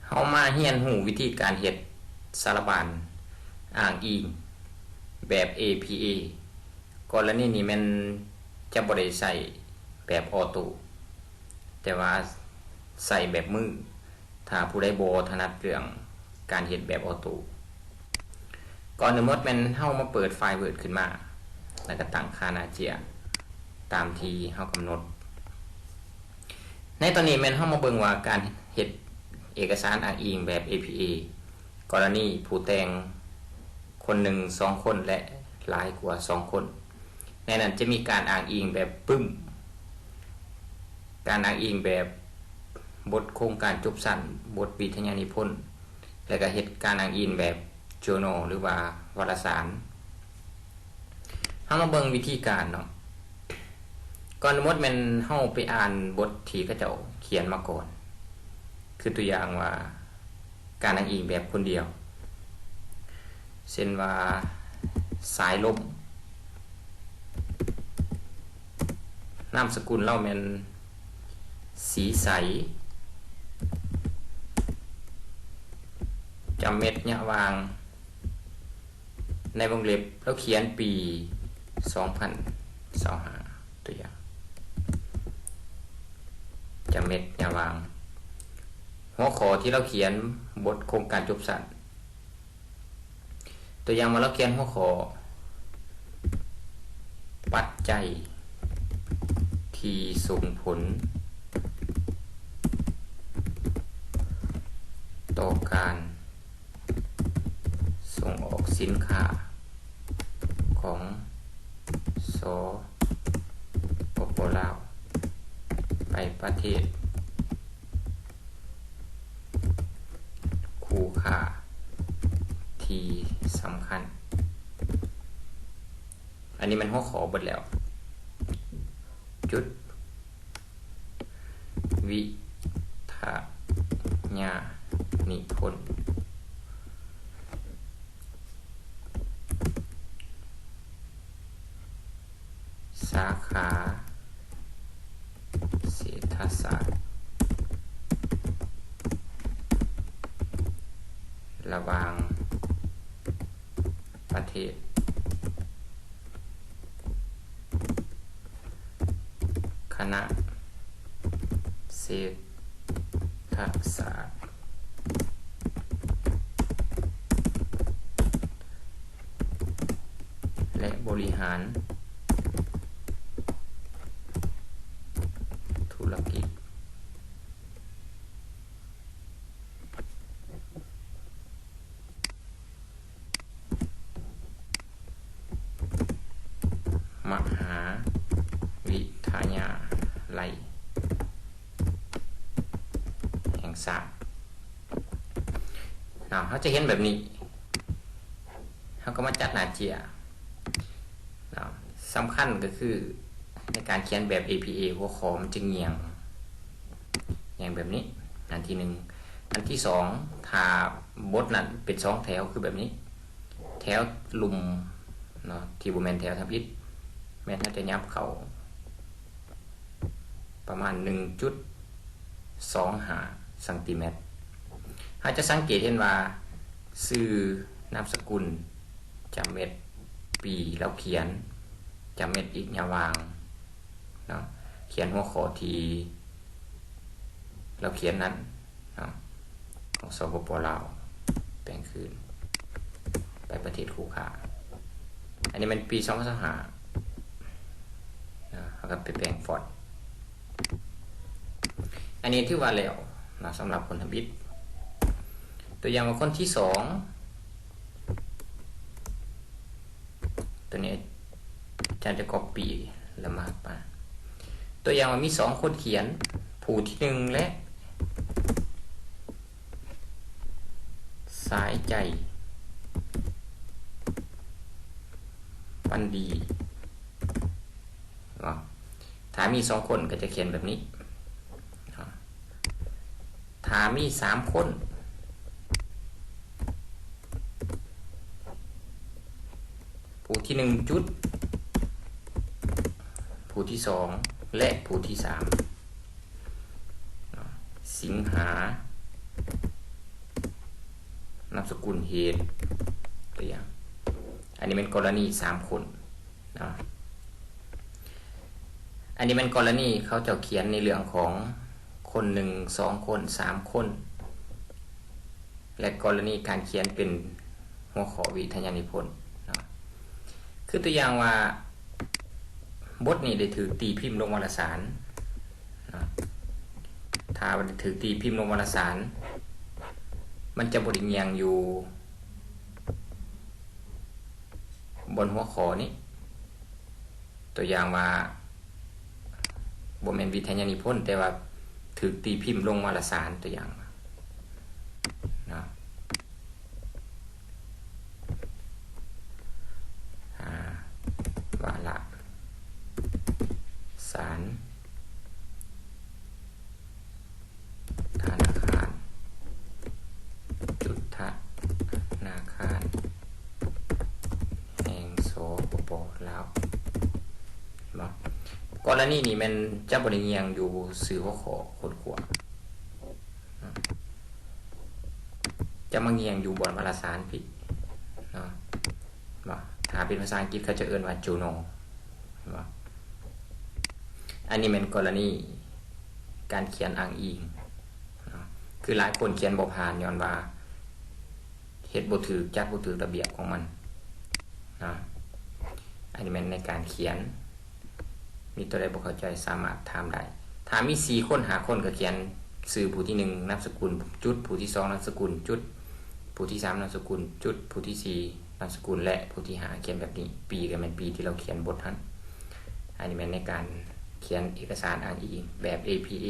ເຮົາມາຮຽນຮູ້ວິທີການເຮັດສາລະບານອ້າງອີງແບບ ເອ ພີ ເອ. ກໍລະນີນີ້ແມ່ນຈະບໍ່ໄດ້ໃຊ້ແບບອໍໂຕ້ ແຕ່ວ່າໃຊ້ແບບມື ຖ້າຜູ້ໃດບໍ່ຖະໜັດເລື່ອງການເຮັດແບບອໍໂຕ້. ກ່ອນອື່ນໝົດແມ່ນເຮົາມາເປີດໄຟລ໌ Word ຂຶ້ນມາ ແລ້ວກໍຕັ້ງຄ່າໜ້າເຈ້ຍຕາມທີ່ເຮົາກຳນົດ. ໃນຕອນນີ້ແມ່ນເຮົາມາເບິ່ງວ່າການເຮັດເອກະສານອ້າງອີງແບບ ເອ ພີ ເອ ກໍລະນີຜູ້ແຕ່ງຄົນໜຶ່ງ ສອງຄົນ ແລະ ຫຼາຍກວ່າສອງຄົນ. ໃນນັ້ນຈະມີການອ້າງອີງແບບປຶ້ມ, ການອ້າງອີງແບບບົດໂຄງການຈົບຊັ້ນ, ບົດວິທະຍານິພົນ ແລະ ກະເຮັດການອ້າງອີງແບບ journal ຫຼືວ່າວາລະສານ. ເຮົາມາເບິ່ງວິທີການເນາະ. ກ່ອນອື່ນໝົດແມ່ນເຮົາໄປອ່ານບົດທີ່ເຂົາເຈົ້າຂຽນມາກ່ອນ ຄືຕົວຢ່າງວ່າ ການອ້າງອີງແບບຄົນດຽວ ເຊັ່ນວ່າ ສາຍລົມ, ນາມສະກຸນລາວແມ່ນ ສີໃສ, ຈຳເມັດຍະຫວ່າງ ໃນວົງເລັບ ລາວຂຽນປີສອງພັນຊາວຫ້າ ຕົວຢ່າງ ຈຳເມັດຍະຫວ່າງ. ຫົວຂໍ້ທີ່ລາວຂຽນ ບົດໂຄງການຈົບຊັ້ນ ຕົວຢ່າງວ່າລາວຂຽນຫົວຂໍ້ ປັດໄຈທີ່ສົ່ງຜົນຕໍ່ການ ສົ່ງອອກສິນຄ້າຂອງ ສປປ ລາວ ໄປປະເທດຄູ່ຄ້າທີ່ສຳຄັນ. ອັນນີ້ແມ່ນຫົວຂໍ້ເບິດແລ້ວ. ຈຸດ ວິທະຍານິພົນ ສາຂາເສດຖະສາດ ລະຫວ່າງປະເທດ. ຄະນະເສດຖະສາດ ແລະ ບໍລິຫານທຸລະກິດ. ມະຫາວິທະຍາໄລແຫ່ງຊາດເນາະ. ເຮົາຈະເຫັນແບບນີ້ ເຮົາກໍມາຈັດໜ້າເຈ້ຍເນາະ. ສຳຄັນກໍຄືໃນການຂຽນແບບ ເອ ພີ ເອ ຫົວຂໍ້ມັນຈະງ່ຽງ ຢ່າງແບບນີ້ ອັນທີໜຶ່ງ. ອັນທີສອງ ຖ້າບົດນັ້ນເປັນສອງແຖວຄືແບບນີ້ ແຖວລຸ່ມເນາະ ທີ່ບໍ່ແມ່ນແຖວທຳອິດ ແມ່ນເຮົາຈະຫຍັບເຂົ້າປະມານໜຶ່ງຈຸດສອງຫ້າຊັງຕີແມັດ. ເຮົາຈະສັງເກດເຫັນວ່າ ຊື່, ນາມສະກຸນ, ຈຳເມັດ, ປີລາວຂຽນ, ຈຳເມັດອີກຍະຫວ່າງ ເນາະ ຂຽນຫົວຂໍ້ທີ່ລາວຂຽນນັ້ນເນາະ ຂອງ ສປປ ລາວ ແປງຄືນໄປປະເທດຄູ່ຄ້າ. ອັນນີ້ແມ່ນປີສອງພັນຊາວຫ້າເນາະ ເຮົາກໍໄປແປງຟອນ. ອັນນີ້ຖືວ່າແລ້ວເນາະ ສຳລັບຄົນທຳອິດ. ຕົວຢ່າງວ່າຄົນທີສອງ ຕົວນີ້ອາຈານຈະກັອບປີ້ແລ້ວມາປະ. ຕົວຢ່າງວ່າມີສອງຄົນຂຽນ ຜູ້ທີໜຶ່ງ ແລະ ສາຍໃຈ ວັນດີ ເນາະ. ຖ້າມີສອງຄົນກໍຈະຂຽນແບບນີ້ເນາະ. ຖ້າມີສາມຄົນ ຜູ້ທີໜຶ່ງຈຸດ ຜູ້ທີສອງ ແລະ ຜູ້ທີສາມເນາະ. ສິງຫາ າມສະກຸນເຮດ ຕົວຢ່າງ. ອັນນີ້ແມ່ນກໍລະນີສາມຄົນເນາະ. ອັນນີ້ແມ່ນກໍລະນີເຂົາເຈົ້າຂຽນໃນເລື່ອງຂອງຄົນໜຶ່ງ ສອງຄົນ ສາມຄົນ ແລະ ກໍລະນີການຂຽນເປັນຫົວຂໍ້ວິທະຍານິພົນເນາະ. ຄືຕົວຢ່າງວ່າ ບົດນີ້ໄດ້ຖືກຕີພິມລົງວາລະສານເນາະ. ຖ້າວ່າໄດ້ຖືກຕີພິມລົງວາລະສານ ມັນຈະບໍ່ໄດ້ຍ່ຽງຢູ່ບ່ອນຫົວຂໍ້ນີ້. ຕົວຢ່າງວ່າ ບໍ່ແມ່ນວິທະຍານິພົນ ແຕ່ວ່າຖືກຕີພິມລົງວາລະສານ ຕົວຢ່າງເນາະ. ອາ ວາລະສານ ທະນາຄານ ຈຸດ ທະນາຄານແຫ່ງ ສປປ ລາວ ເນາະ. ກໍລະນີນີ້ແມ່ນຈະບໍ່ໄດ້ຍ່ຽງຢູ່ຊື່ຫົວຂໍ້ຄົ້ນຄວ້າ ຈະມາຍ່ຽງຢູ່ບ່ອນວາລະສານພີ້ເນາະ ວ່າ ຖ້າເປັນພາສາອັງກິດເຂົາຈະເອີ້ນວ່າ journal ເນາະ. ອັນນີ້ແມ່ນກໍລະນີການຂຽນອ້າງອີງເນາະ. ຄືຫຼາຍຄົນຂຽນບໍ່ຜ່ານຍ້ອນວ່າເຮັດບໍ່ຖືກ ຈັດບໍ່ຖືກລະບຽບຂອງມັນເນາະ. ອັນນີ້ແມ່ນໃນການຂຽນ ມີຕົວໃດບໍ່ເຂົ້າໃຈສາມາດຖາມໄດ້. ຖ້າມີສີ່ຄົນ ຫ້າຄົນ ກໍຂຽນຊື່ຜູ້ທີໜຶ່ງ ນາມສະກຸນ ຈຸດ ຜູ້ທີສອງ ນາມສະກຸນ ຈຸດ ຜູ້ທີສາມ ນາມສະກຸນ ຈຸດ ຜູ້ທີສີ່ ນາມສະກຸນ ແລະ ຜູ້ທີຫ້າ ຂຽນແບບນີ້. ປີກໍແມ່ນປີທີ່ລາວຂຽນບົດຫັ້ນ. ອັນນີ້ແມ່ນໃນການຂຽນເອກະສານອ້າງອີງແບບ ເອ ພີ ເອ